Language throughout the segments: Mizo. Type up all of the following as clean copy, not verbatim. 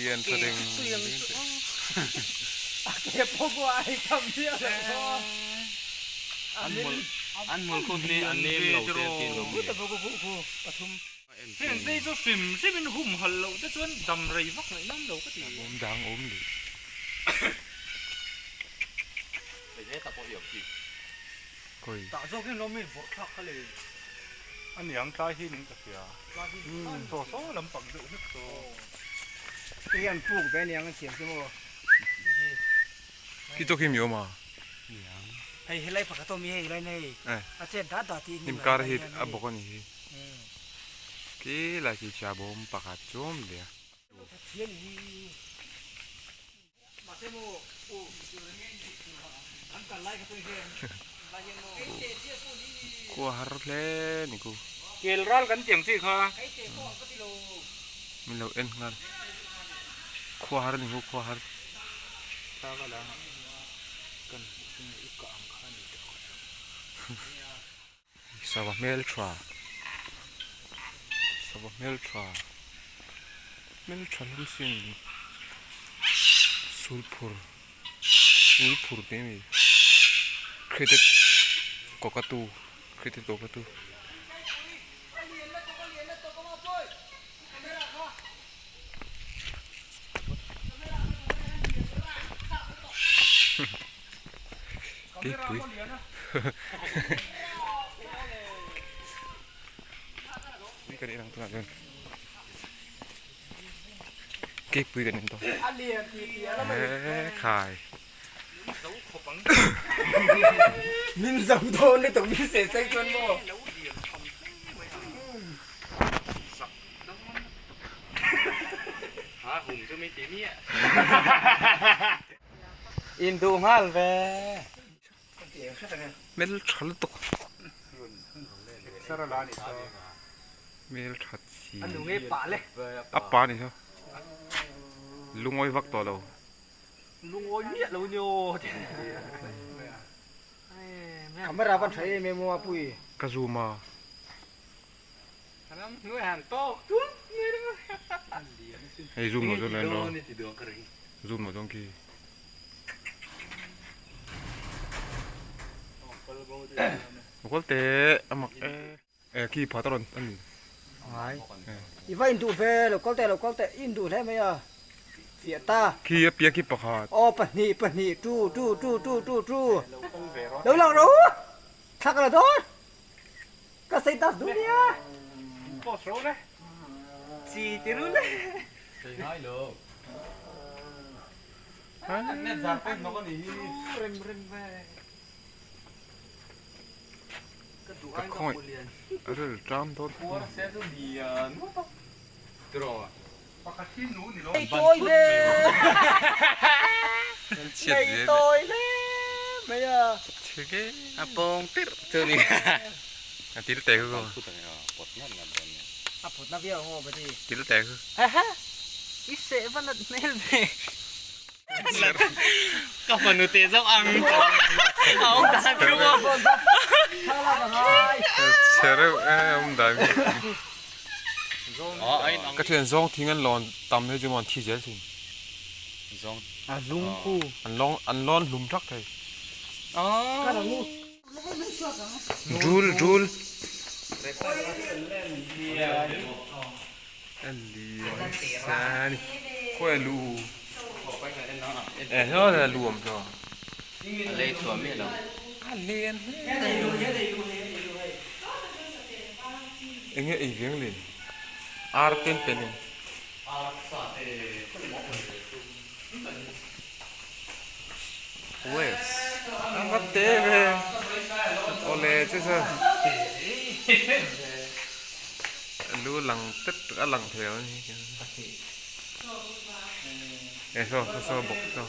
lian tha deng deng teh. A ke pawh pawh a ei tham miah lo maw. An hmul an hmul khu hne an nem lo te an ti lo Pathum. Heng te hi chu hrim hrim in hum halh loh te chuan dam rei vak ngaih nan lo ka ti. Awm dang awm leh. Khawi. Tah zawk hian lawm mi vawrh thlak kha le. A niang tlai hi ning ka hria. Saw saw lampang deuh hlek saw. Hei hian puk ve aniang an siam chu maw. Khi chu khi mi awm a. Hei helai pakhat awm hi hei lai na hei a chet dat dat hi hnim kar hi a bawk a ni hi. Khi lai khi chhia bawm pakhat chu awm leh a. Khua har hle ni ku. Kel ral kan tiang chi kha. Min lo en nghal. Khua har ni ku khua har. Sava hmel tha sava hmel tha hmel tha hlawm sin sulphur sulphur tih a ni credit cockatoo credit cockatoo. Keipui Pui kan en ang tunah chuan Keipui kan en tawh Eee khai Min zo dawn lutuk min seh sek chuan maw. In duh nghal ve. Hmel tha lutuk. Hmel tha chi. A pa ni saw. Lungawi vak tawh lo. Lungawi miah lo ni aw. Camera van tha em em aw a pui. Ka zoom a. Hei zoom lo chuan ro zoom lo chuan khi Kawlte a mak e e khi phat a rawn a ni. Ngai i va induh ve lo kalte lo kalte i induh hle mai a fiah ta. Khi a piang khi pakhat. Aw pahnih pahnih tu tu tu tu tu tu lo lang ro thla ka la dawn. Ka sei tas duh nia. Post ro le. Chi ti ru le. Sei ngai lo. Net zar pek nok ani hi. Rem rem ve. Ka duh ai ka lian. Ril tram dawt. Puar se chu lian ngawt a. Tiraw. Pakhat hi nu ni lo. Nei tawi ve. Nei tawi hle mai a. A pawng tirh chu ni. A til te khu. A phut na viau ang aw bati. Til te khu. Haha. I seh va nat hmel ve. Ka fanu te zawk ang. A awm dan chu maw. Chhe reuh e awm dan. Ka thian zawng thing an lawn tam hi chu maw an thi zel thin. Zawng. A zung khu. An lawng an lawn hlum thak thei. Dul dul. An lian sa ni. Khawi a lu. Eh saw a lu awm saw. A lei chhuah miah lo. A lian hle. Enge ei veng le? Ar ten pen em? Wes. A va te ve. Awle che sa. A lu lang tet a lang thei lo ni. E saw saw saw bawk saw.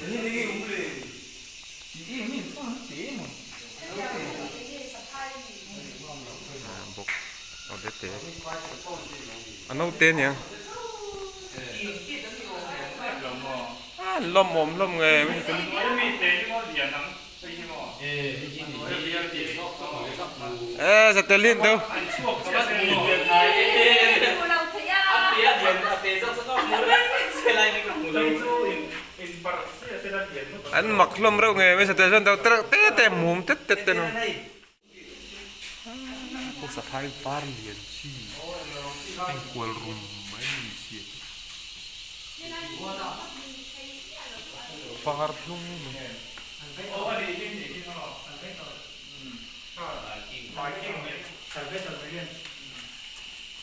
Bawk aw le te a naute ania a lawm awm hlawm nge e satelit deuh. An mak hlawm reuh nge mai sateh chuan deuh tereuh te te mum tet tet te no. Khu saphai var lian chi enkual rum mai ni si var hlung mai.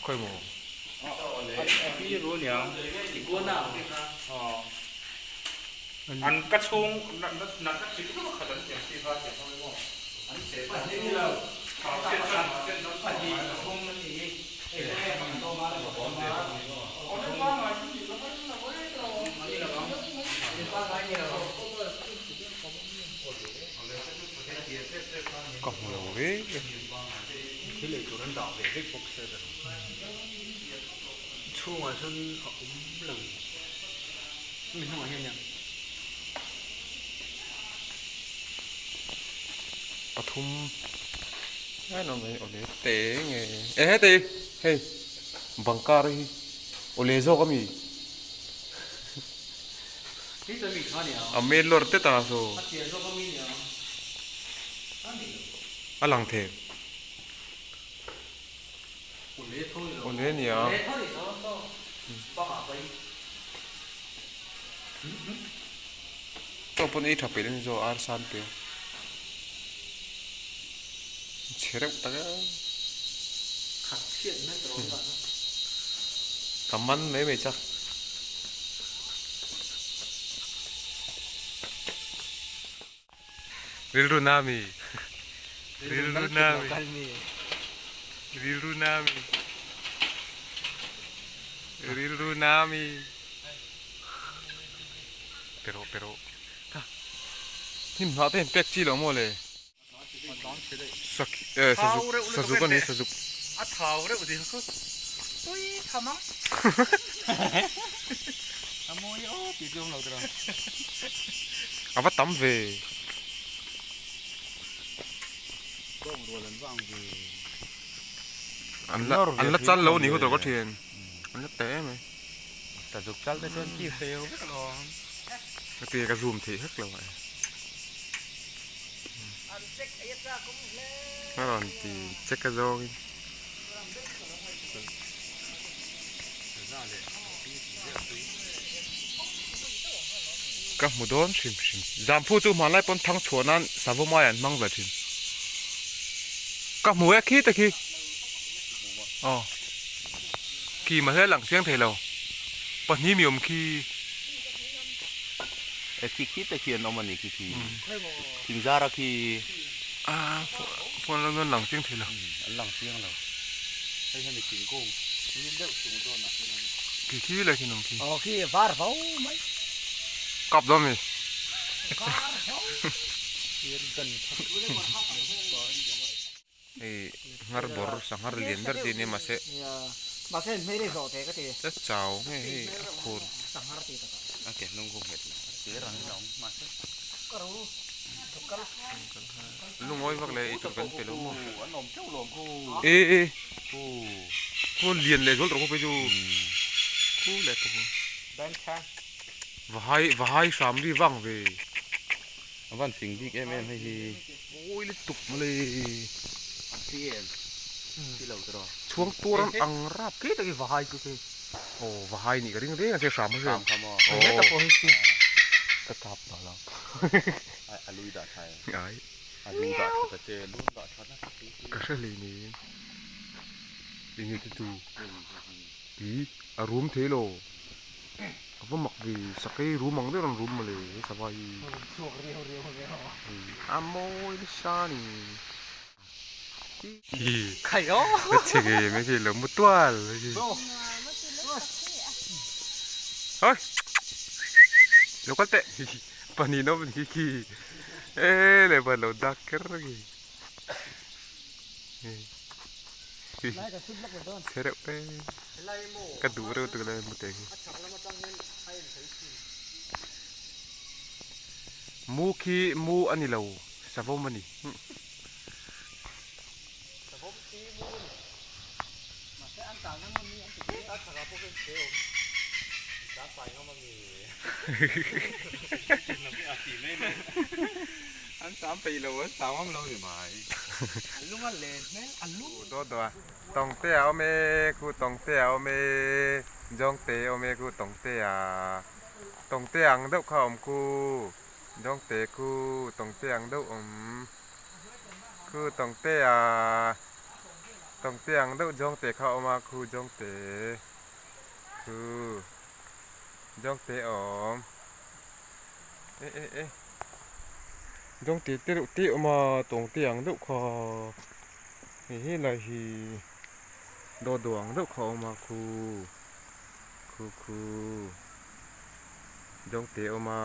Khawi maw? An ka chhung natna chi hrang khat an siam si kha tiang ho emaw an che Ka hmu lo ve ve. Thil ei tur an dah ve vek bawk se ber. Chhungah chuan a awm lo. Mi hnungah hian nia. Pathum an awm e awle te nge e heti hei bangkar hi awle zawk ami. A mail lawr tet a saw. A lang thei. Awle nia. Chaw pawn ei tha peih a ni zawk ar san pe. Chhe reuh tak e. Ka man mai mai chak. Rilru na mi. Rilru na mi. Rilru na mi. Rilru na mi. Pero pero. Hnim hnah te in pek chi lo maw le. Sazuk a ni sazuk. A thau reuh zia kha tui tham ang. A mawi aw tih chu awm lo tawh. A va tam ve. Bawng rual an va ang ve. An la an la chal lo ni hu tawh ka thian. An la teh em ai. Sazuk chal te chuan ki feu vek alawm. Ka ti ka zoom theih hek lo a. A rawn ti check a zawngin. Ka hmu dawn hrim hrim. Zamphu chu hmanlai pawn thang chhuah nan savawmai an hmang ve thin. Ka hmu e khi te khi. Aw. Khi mahse lang chiang thei lo. Pahnih mi awm khi. E khi khi te khi an awm a ni khi khi. Thingzara khi. A phone lam an lang chiang thei lo. An lang chiang lo. Hei hian i thingkung hlim deuh chung zawn ah hian an. Khi khi lai khi an awm khi. Aw khi var vo mai. Kap dawn mi. Var vo. Hei nghar bawr sanghar lian ber tih a nia mahse Mahse hmel hi zawh teh ka ti. Tlat chau nge hei a khur. Sanghar tih takah. A ke hnung khu nghet lo. Sir ang in a awm mahse. Ka ro kal. Lungawi vak leh ei tur kan pe lo maw. An awm teuh lawm khu. E e. Khu. Khu lian leh zual tawh khu phei chu. Khu leh tawh khu. Vahai vahai hram ri vang ve. A van fing bik em em hei hi. Mawi lutuk mawle. An thi em? Thi lo tiraw. Chhuang tur an ang rap. Khi tak hi vahai chu khi. Aw vahai nih ka ring reng a che hram a hriat. Hram kha maw. Aw. Heta pawh hi khi. Ka kap tawh lo. Ai a lui dah tha em? Ai. A lu dah tha ta che lu dah tha nasa khi. Ka hre hlei nen. Enge chu chu. Ih a rum thei lo. A va mak ve sakei rum ang deuh rawn rum mawle he sava hi. Chhuak riau riau ve aw. A mawi nasa a ni. Khai aw. A chhe ngei mai khi lo mu tual mai khi. Oi. Lo kal teh. Pahnih nawm ni khi. E le ban lo dak ker khi. Chhe reuh te. Ka duh reuh tuk lai hmu teh hi. Mu khi mu a ni lo savawm a ni. An sam peih lo an sam ngam lo ni mai. An lung a len hmel a lung. Daw daw a tawng te a awm e khu tawng te a awm e zawng te a awm e khu tawng te a tawng te ang deuh kha a awm khu zawng te khu tawng te ang deuh awm khu tawng te a tawng te ang deuh zawng te kha a awm a khu zawng te khu zawng te a awm eh eh eh zawng te te reuh te a awm a tawng te ang deuh kha hei helai hi dawt dawh ang deuh kha a awm a khu khu khu zawng te a awm a.